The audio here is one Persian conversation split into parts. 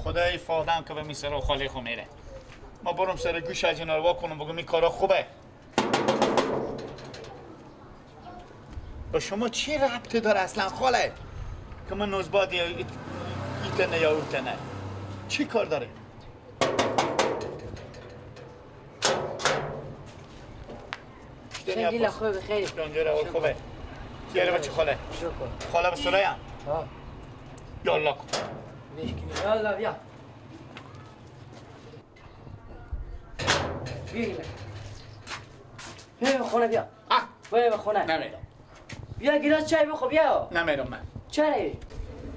خدای فادم که به می سر خاله خو میره. ما برم سر گوش از اینا رو وا کنم بگم این کارا خوبه. با شما چی ربطی داره اصلا خاله؟ که من نوزباد ایتنه یا اوتنه چی کار داره؟ خیلی خوبه خیلی جانجوره خوبه. تیاره بچه خاله خاله به سرایم یالا کن یالا بیا بیا بیا به خونه بیا بیا به خونه. نمیرم. بیا گیلاس چای بخور بیا. نمیرم من. چرا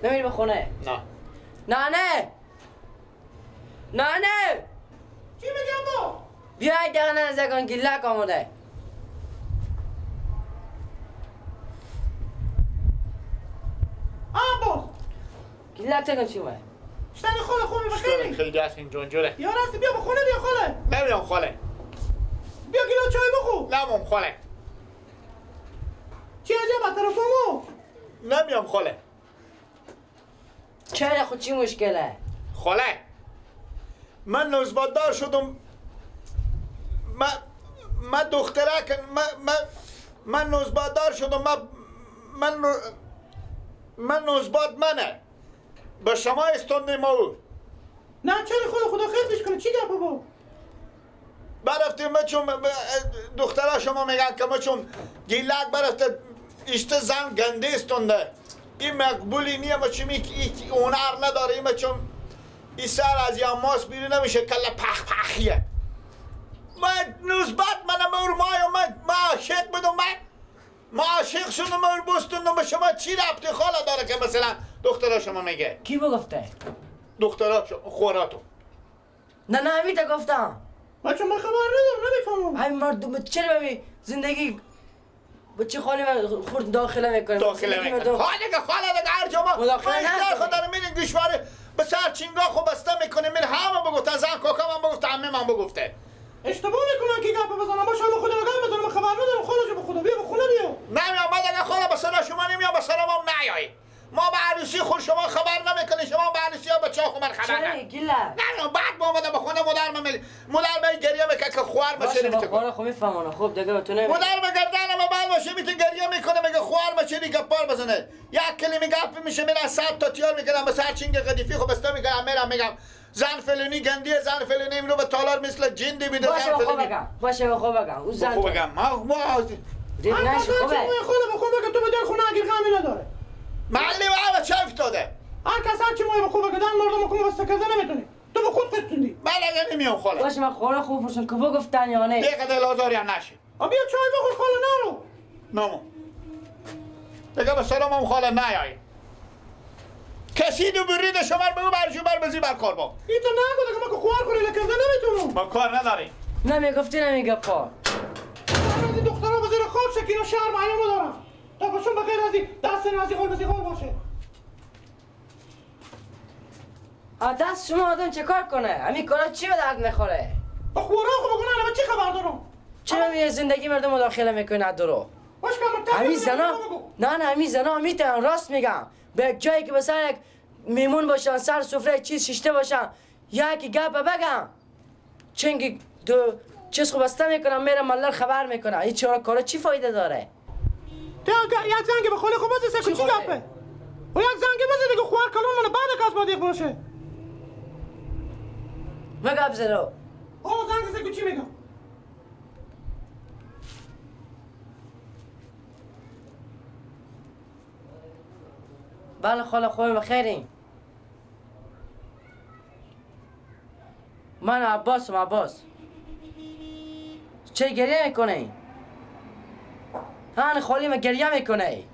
نمیری به خونه؟ نه. نه نه نه نه. چی میگم با؟ بیا یک دقیقه نزدیک کن گیلک آمده. عباس گیلک تکن چی اومده؟ شتنی خاله خوبی بخیری؟ خیلی از این جنجوره. یا راستی بیا به خونه بیا خاله. نمیرم خاله. بیا گیلاس چای بخور. نمیرم خاله. چی عجب طرفمو؟ نمیام خاله. چرا خود چی مشکله؟ خاله من نوزباددار شدم. من دخترک من نوزباددار شدم. من نوزباد منه. به شما استوندیم او. نه چرا خدا خدا خیر پیش کنه چی گپ بابا؟ برفتیم ما چون دخترها شما میگن که ما چون گیلک برفته اشته زن گنده استونده. این مقبولی نیه ما چون هنر نداره. این ما چون این سر از یه ماس بیرون نمیشه کله پخ پخیه. من نوزباد منم اور مایم. من عاشق بودم. من عاشق شدم اور بستوندم. به شما چی ربطی خاله داره که مثلا دخترها شما میگه؟ کی بگفته؟ دخترها شما خوراتو. نه نه همیتا گفتم. بچه من خبر ندارم نمیفهمم. همین مردم چرا بمی زندگی بچه خاله خورد داخله میکنه. داخله میکنه. خاله که خاله دیگه هر جا ما مداخله نه خود داره میرین گوشواره به سر چینگا خو بسته میکنه میره. همه بگفتن زن کاکا من بگفته عمه من بگفته. اشتباه میکنن که گپ بزنم. باشه من خودم گپ بزنم خبر ندارم. خاله به خدا بیا به خونه بیا. نمیام من دیگه خاله به سر شما نمیام به سر ما نیای. ما به عروسی خود شما خبر نمیکنی. شما به عروسی ها بچه خود من خبر نه. نه بعد ما اومدم به خونه مادر من مادر من گریه میکنه که خوار باشه نمیتونه. باشه خب میفهمونه. خب دیگه تو نمی مادر به گردن ما بعد باشه میتون گریه میکنه میگه خوار باشه گپار بزنه. یک کلمه گپ میشه میرن 100 تا تیار میکنم به سر چینگ قدیفی خب بسته میکنم میرم میگم زن فلانی گندیه زن فلانی اینو به تالار مثل جندی میده. باشه خب بگم. باشه خب بگم اون زن خب بگم ما دیگه نشه. خوبه خب بگم تو به دل خونه اگه غمی نداره. معلم آقا چه افتاده؟ هر کس هر چی مایه به خوبه گدن مردم کم واسه کرده نمیتونی. تو به خود خستوندی. من اگه نمیام خاله. باشه من خاله خوب پرسم که بگفتن یا نه. دیگه دل آزاری هم نشه. بیا چای بخور خاله نرو. نمو. دیگه به سلامم خاله نیای. کسی دو برید شما بگو برجو بر بزی بر کار با. این تو نگو دیگه من که خوار خوری لکرده نمیتونم. ما کار نداریم. نمیگفتی نمیگه پا. این دخترها به زیر خاک شکینا شرم حیا ندارن. تا باشون بغیر از این دست نازی قول بزی قول باشه. دست شما آدم چه کار کنه؟ همین کارا چی به درد میخوره؟ با خورا خو بکنه الان چی خبر دارم؟ چرا میه زندگی مردم مداخله میکنه درو؟ همین زنا نه نه همین زنا میتونن راست میگم به یک جایی که مثلا یک میمون باشن سر سفره چیز شیشته باشن یکی گپ بگم چون دو چیز خو بسته میکنم میرم ملل خبر میکنم. این چرا کارا چی فایده داره؟ یک زنگ به خاله خو بزن سکو چی گپه؟ و یک زنگ بزن دیگه خوار کلون من بعد کس با باشه. ما گپ زدو. او زنگ سکو چی میگم؟ بله خاله خوبم بخیرین. من عباسم عباس. چه گریه میکنی؟ هان خالی ما گریه میکنه.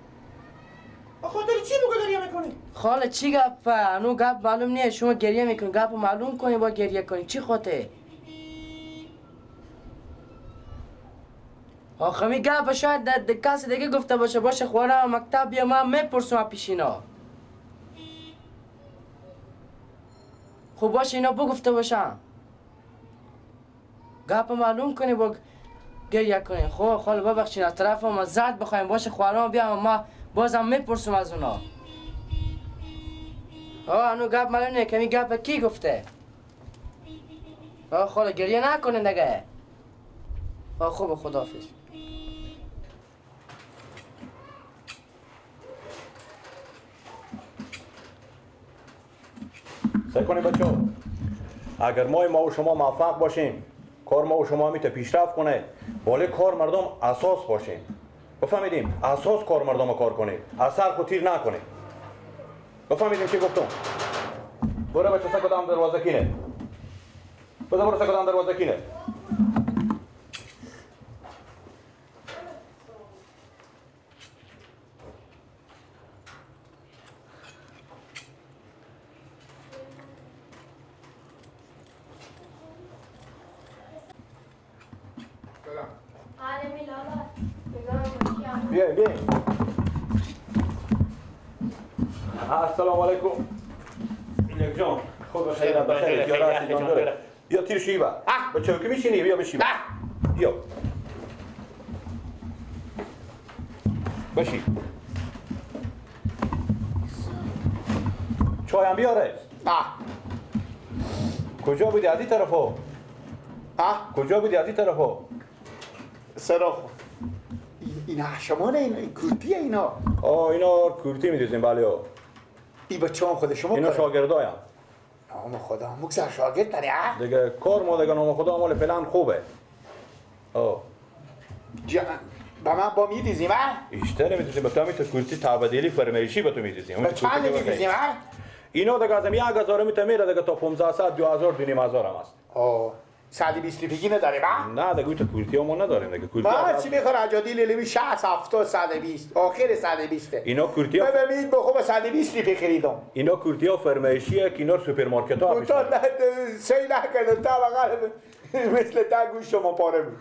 به خاطر چی بگو گریه میکنی؟ خاله چی گپه؟ نو گپ معلوم نیه. شما گریه میکنی گپ معلوم کنی با گریه کنی چی خوته؟ آخه می گپ شاید کسی دیگه گفته باشه. باشه خوانه مکتب بیا من میپرسم پیش اینا. خب باشه اینا بگفته باشن. گپ معلوم کنی با گریه کنی. خب خاله ببخشید از طرف ما زد بخوایم. باشه خوانه بیا ما بازم میپرسم از اونا. آه هنو گپ معلوم نیه کمی گپ کی گفته. آه خاله گریه نکنین دیگه. آه خوب خداحافظ. سعی کنیم بچه ها، اگر ما و شما موفق باشیم کار ما و شما میته پیشرفت کنه، بالای کار مردم اساس باشیم. بفهمیدیم اساس کار مردم کار کنیم، اثر خود تیر نکنیم. بفهمیدیم چی گفتم؟ برو بچه سه کدام دروازه کینه. برو سه کدام دروازه کینه. بیاین بیاین. السلام علیکم. اینک جان خوب خیر بخیر یارا جان داره. بیا تیر شیبا. با چوکی میشینی بیا بشی. بیا. بشی. چای هم بیاره. کجا بودی از این طرفا؟ کجا بودی از این طرفا؟ سراخ. اینا شما این کورتیه اینا. آه اینا کورتی میدوزیم بله. ای بچه هم خود شما اینا شاگردایم. نام خدا مگذر شاگرد داری ها؟ دیگه کار ما دیگه نام خدا مال فعلا خوبه. آه به من با میدیزیم ها؟ ایشتر نمیدوزیم به تو همین کورتی تبدیلی فرمایشی به تو میدوزیم. به چند میدوزیم ها؟ اینا دیگه از 1000 میته میره دیگه تا 1500 2000 2500 هم است. آه 120 پیگی نداریم ها؟ نه دیگه تو کورتی ها ما نداریم دیگه. کورتی ما چی میخوره عجادی لیلی 60 70 120 آخر 120. اینا کورتی ها ببینید به خوب 120 ریپی خریدم. اینا کورتی ها فرمایشیه که اینا سوپرمارکت ها پیش تا سی نکرد تا بغل مثل تا گوش شما پاره بود.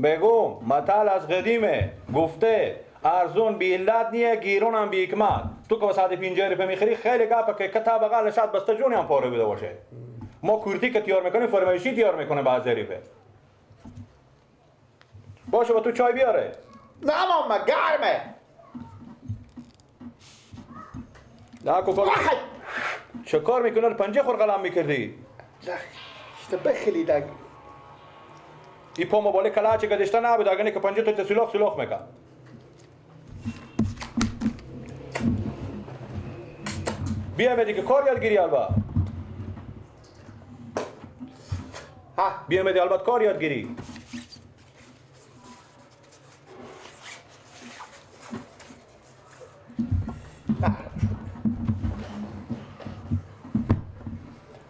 بگم متل از قدیمه گفته ارزون بی علت نیه گیرون هم بی حکمت. تو که 150 ریپی میخری خیلی گپه که تا بغل شاید بسته جونی هم پاره بوده باشه. ما کورتی که تیار میکنیم فرمایشی تیار میکنه به هزار ریپه. باشه با تو چای بیاره. نه ماما گرمه. نه کوکا چه کار میکنه؟ پنجه خور قلم میکردی. نه اشته بخلی دگ. ای پا موبایل کلاچ گذشته نبود اگه که پنجه تو سلاخ سلاخ میکرد. بیا به دیگه کار یادگیری البته. بیا میدی البته کار یادگیری.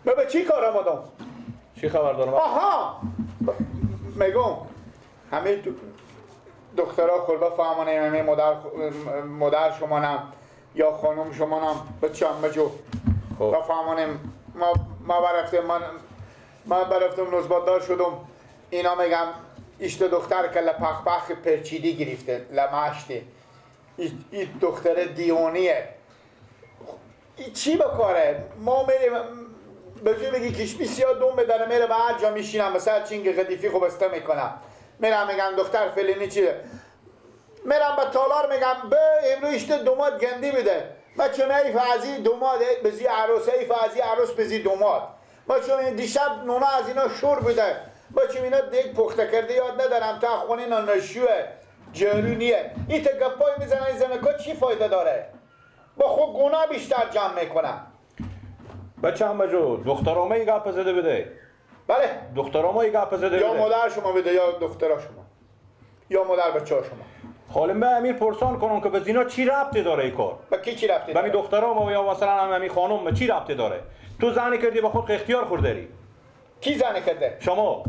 بابا چی کار آمدم؟ چی خبر دارم؟ آها میگم همه دخترها خلبه فهمانه همه مادر شما نم یا خانم شما نم بچه هم بجو فهمانه ما برفتیم من برفتم نزبادار شدم. اینا میگم ایشت دختر که لپخ پخ پرچیدی گرفته لمشتی این دختر دیونیه. این چی بکاره؟ ما میریم به جای بگی کشمیس یا دوم بداره میره به هر جا میشینم مثلا چینگ قدیفی خوب بسته میکنم میرم میگم دختر فلینی چیه میرم به تالار میگم به امروز ایشت دوماد گندی بده بچه می فازی دوماد بزی عروس ای فازی عروس بزی دوماد بچه دیشب نونا از اینا شور بوده بچه اینا دیگ پخته کرده یاد ندارم تا خونه اینا نشوه جرونیه این تا گپای میزنن این زنکا چی فایده داره؟ با خود گناه بیشتر جمع میکنم. بچه هم بجو دخترامه ای گپ زده بده. بله دخترامه ای گپ زده بده یا مادر شما بده یا دخترا شما یا مادر بچه ها شما. حالا من امیر پرسان کنم که به زینا چی ربطی داره این کار؟ به کی چی ربطی داره؟ به می دخترام یا مثلا همین خانم چی ربطی داره؟ تو زنی کردی به خود اختیار خوردی. کی زنی کرده؟ شما.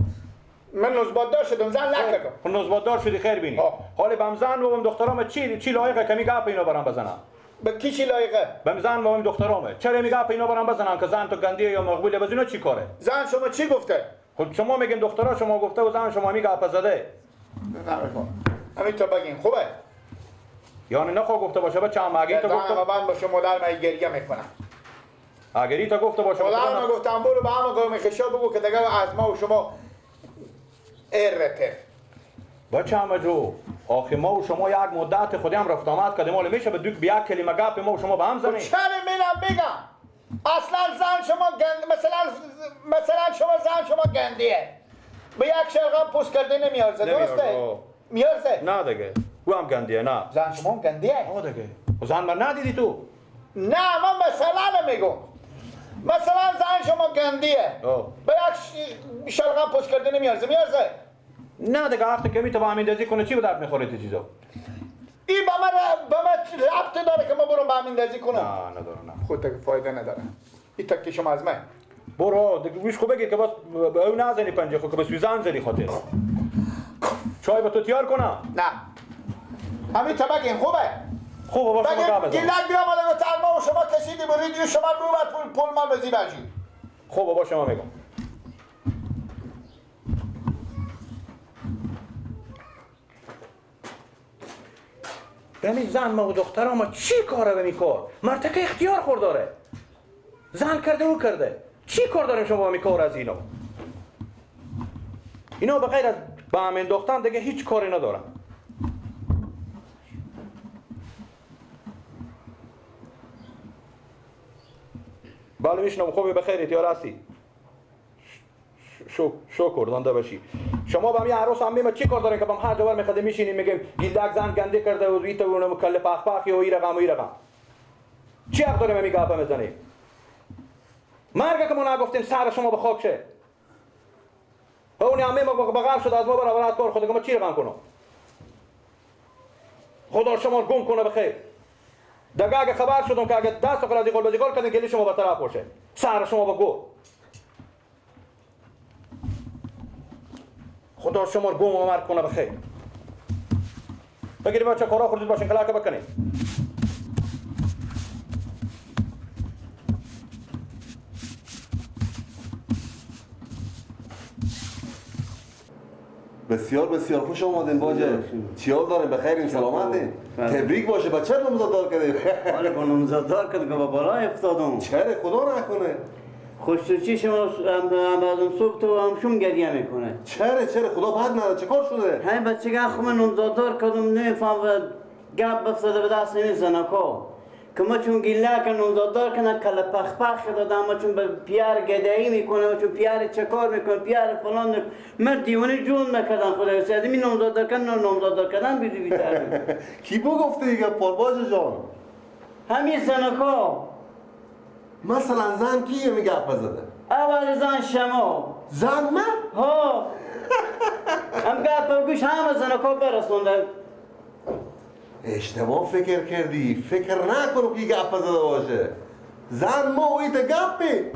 من نزباددار شدم زن نکردم. خب نزباددار شدی خیر بینی. حالا بهم زن و بهم دخترام چی لایقه که می گپ اینا برام بزنم؟ به کی چی لایقه؟ بهم زن و بهم دخترامه. چرا می گپ اینا برام بزنن که زن تو گندیه یا مقبوله باز اینا چی کاره؟ زن شما چی گفته؟ خب شما میگین دخترا شما گفته و زن شما می گپ زده. نه همین تا بگین خوبه. یعنی نخوا گفته باشه بچه هم اگه تو گفته من باشه مادر من گریه میکنم. اگه تا گفته باشه مادر من گفتم برو به هم قوم خشا بگو که دیگه از ما و شما ارته. بچه هم جو آخه ما و شما یک مدت خودی هم رفت آمد کردیم، حالا میشه به دوک به یک کلمه گپ ما و شما به هم زنیم؟ چرا میرم بگم؟ اصلا زن شما گند، مثلا شما زن شما گندیه، به یک شلغم پوست کرده نمیارزه، درسته؟ میارزه؟ نه دیگه، او هم گندیه. نه زن شما هم گندیه؟ آه دیگه، زن من ندیدی تو؟ نه من مثلا میگم، مثلا زن شما گندیه، به یک شلغم پوست کرده نمیارزه، میارزه؟ نه دیگه، وقتی که میتو با همین دزی کنه چی به درد میخوره تی چیزا؟ این با من ربط داره که ما برم با همین دزی کنم؟ نه نداره، نه خود دیگه فایده نداره. این تکی شما از من برو دیگه، گوش خوب بگیر که باز به او نزنی پنجه خود، که به سوزن زدی خاطر. چای به تو تیار کنم؟ نه همین تا بگین خوبه؟ خوبه باشه. بگین گیلک بیا مالا ترما و شما کشیدی بریدی و شما رو پول مال بزی برجی. خوبه باشه، ما میگم. بمی زن ما و دختر ما چی کاره به می کار؟ مرتکه اختیار خور داره. زن کرده او کرده. چی کار داریم شما با می کار از اینا؟ اینا به غیر از به هم انداختن دیگه هیچ کاری ندارن. بله میشنم. خوبی بخیرید یا رسی؟ شکر دانده باشی. شما با می عروس هم میما چی کار دارین که با هر جوار میخواد میشینیم میگیم گیلک زن گنده کرده و ایت و اونم کله پخ پخی و ای رقم و ای رقم. چی حق داریم می گپ میزنیم؟ مرگ که ما نگفتیم سر شما به خاک شه. اون همه ما بغل شد از ما برابر کار خود که ما چی رقم کنم؟ خدا شما گم کنه بخیر. دیگه اگه خبر شدم که اگه دست خود از قول به قول کردین گلی شما به طرف باشه. سر شما به گو. خدا شما رو گم و مرگ کنه بخیر. بگیری بچه کارا خوردید باشین کلاکه بکنید. بسیار بسیار خوش آمدین باجه. چیال داریم؟ بخیریم، سلامتین. تبریک باشه. بچه نامزد دار کردیم. حالا با نامزد دار کردیم که با بالای افتادم. چرا خدا نکنه. خوش شما هم از صبح تو هم شم گریه میکنه. چرا خدا بد نداره، چه کار شده؟ همین بچه که خو من نامزد کردم نمیفهم گپ افتاده به دست نمیزنه که ما چون گیله که نامزد کنه کله پخ پخ دادم، ما چون به پیار گدایی میکنه، ما چون پیار چه کار میکنه، پیار فلان، من دیوانه جون میکردم. خدا سیادی می نامزد کردن نامزد کردن بیدی بیتر. کی بو گفته دیگه پرباج جان؟ همین زنکا. مثلا زن کیه میگه گپ زده؟ اول زن شما. زن من؟ ها. هم گپ گوش همه زنکا برسونده. اشتباه فکر کردی، فکر نکنم که گپ زده باشه. زن ما و ایت گپی.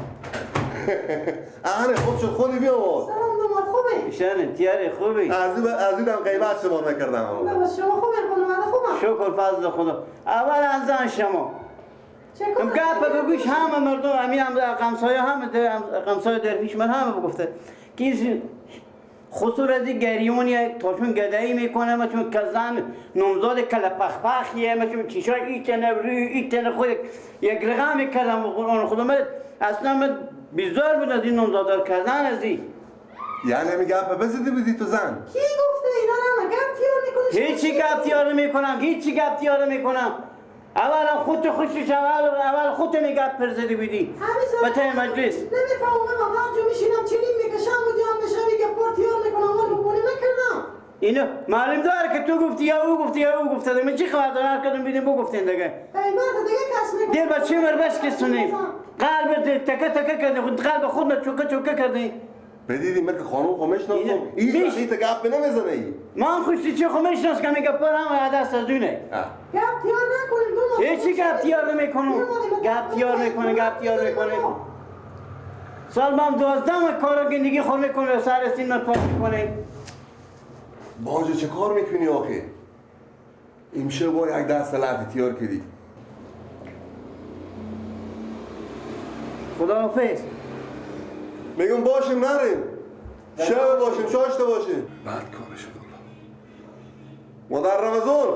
آره خوب شد خودی بیا. سلام داماد، خوبی؟ شانه تیاره خوبی؟ از این غیبت شما نکردم. نه بس شما خوبی؟ خانواده خوبم. شکر فضل خدا. اول زن شما. هم گپ بگوش همه مردم همین هم قمسایه همه قمسایه در پیش من همه بگفته که خصوص از گریونیه تاشون گدایی میکنه، ما چون کزن نامزاد کله پخ پخیه، ما چون چیشای ایتنه روی ایتنه خود یک رقم کردم اون خودم اصلا من بیزار بود از این نامزاد کردن از این. یعنی می گپ بزدی بودی تو زن؟ کی گفته اینا رو گپ تیار میکنه؟ هیچی گپ تیار نمیکنم، هیچی گپ تیار نمیکنم. اولا خودت خوشش اول خودت میگه پرزدی بیدی به ته مجلس. نمیفهمم من هر جا میشینم چلیم میکشم و جام میشم میگه پار تیار میکنم، من روپولی نکردم. اینو معلوم داره که تو گفتی یا او گفتی یا او گفته، من چی خبر دارم؟ هر کدوم بیدیم بگفتین دیگه. ای مرد دیگه کس میکنه. دل بچه مر بس کسونی قلب تکه تکه کردی، خود قلب خود چوکه چوکه کردی. بدیدی من که خانم خو میشناسم، این ایت گپ نمیزنه ای. من خوشی چه خو میشناس که میگه پر هم دست از دونه. گپ تیار نکنیم دو ماه. هیچی گپ تیار نمیکنم. گپ تیار میکنه، گپ تیار میکنه. سال من 12 کارو گندگی خور میکنه، سر سین من پاک میکنه. باجه چه کار میکنی آخه؟ امشب با یک دست لعنتی تیار کردی. خداحافظ. میگم باشیم نریم. شب باشیم شاشته باشیم. بعد کارش شد. مادر رمضان،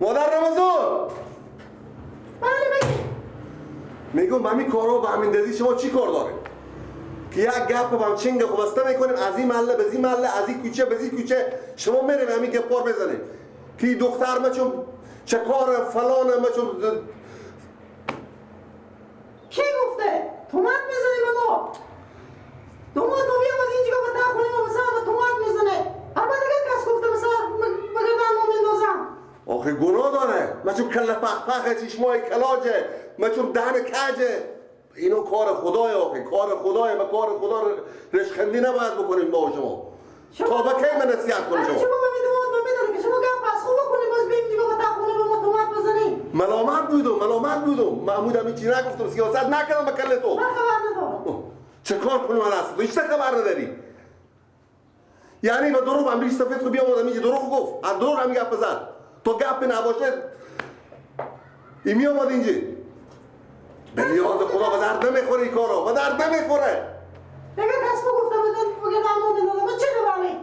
مادر رمضان. بله بگی. میگم به همین کارا به همین دزی شما چی کار داریم؟ که یک گپ با هم چنگ خوبسته میکنیم از این محله به این محله، از این کوچه به این کوچه، شما میریم همین گپار بزنیم که دختر ما چون چه کار فلان ما چون کی پخ چشمای کلاجه، مچم دهن کجه. اینو کار خدای آخه، کار خدای، به کار خدا رشخندی نباید بکنیم با شما. تا به کی من نصیحت کنم شما؟ شما میدونم که شما گپ از خوب کنی باز بیم دیگه با خونه به ما تومت بزنی. ملامت بودم محمود هم چی نگفتم، سیاست نکردم به کل تو. من خبر ندارم. چه کار کنم من اصلا؟ تو هیچ خبر نداری. یعنی به دروغ هم ریش سفید خو بیام آدم اینجا دروغ گفت، از دروغ هم گپ زد. تو گپ نباشه این می آمد اینجا. به نیاز خدا به درد نمیخوره این کارا، به درد نمیخوره. دیگه کس گفته بگه من چه خبره؟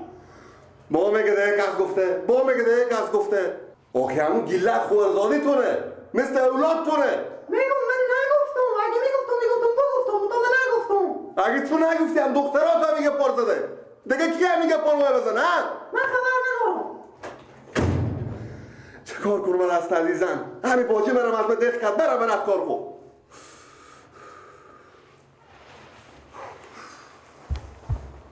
با میگه دیگه کس گفته، با میگه دیگه کس گفته. آخه همون گیله خوارزادی تونه، مثل اولاد تونه. میگم من نگفتم، اگه میگفتم میگفتم بگفتم، تو من نگفتم. اگه تو نگفتی هم دخترات هم میگه پار زده. دیگه کی هم میگه پار بزنه ها؟ من خبر ندارم. چه کار کنم من اصلا عزیزم؟ همین باجه برم از من دق کرد، برم من کار خو.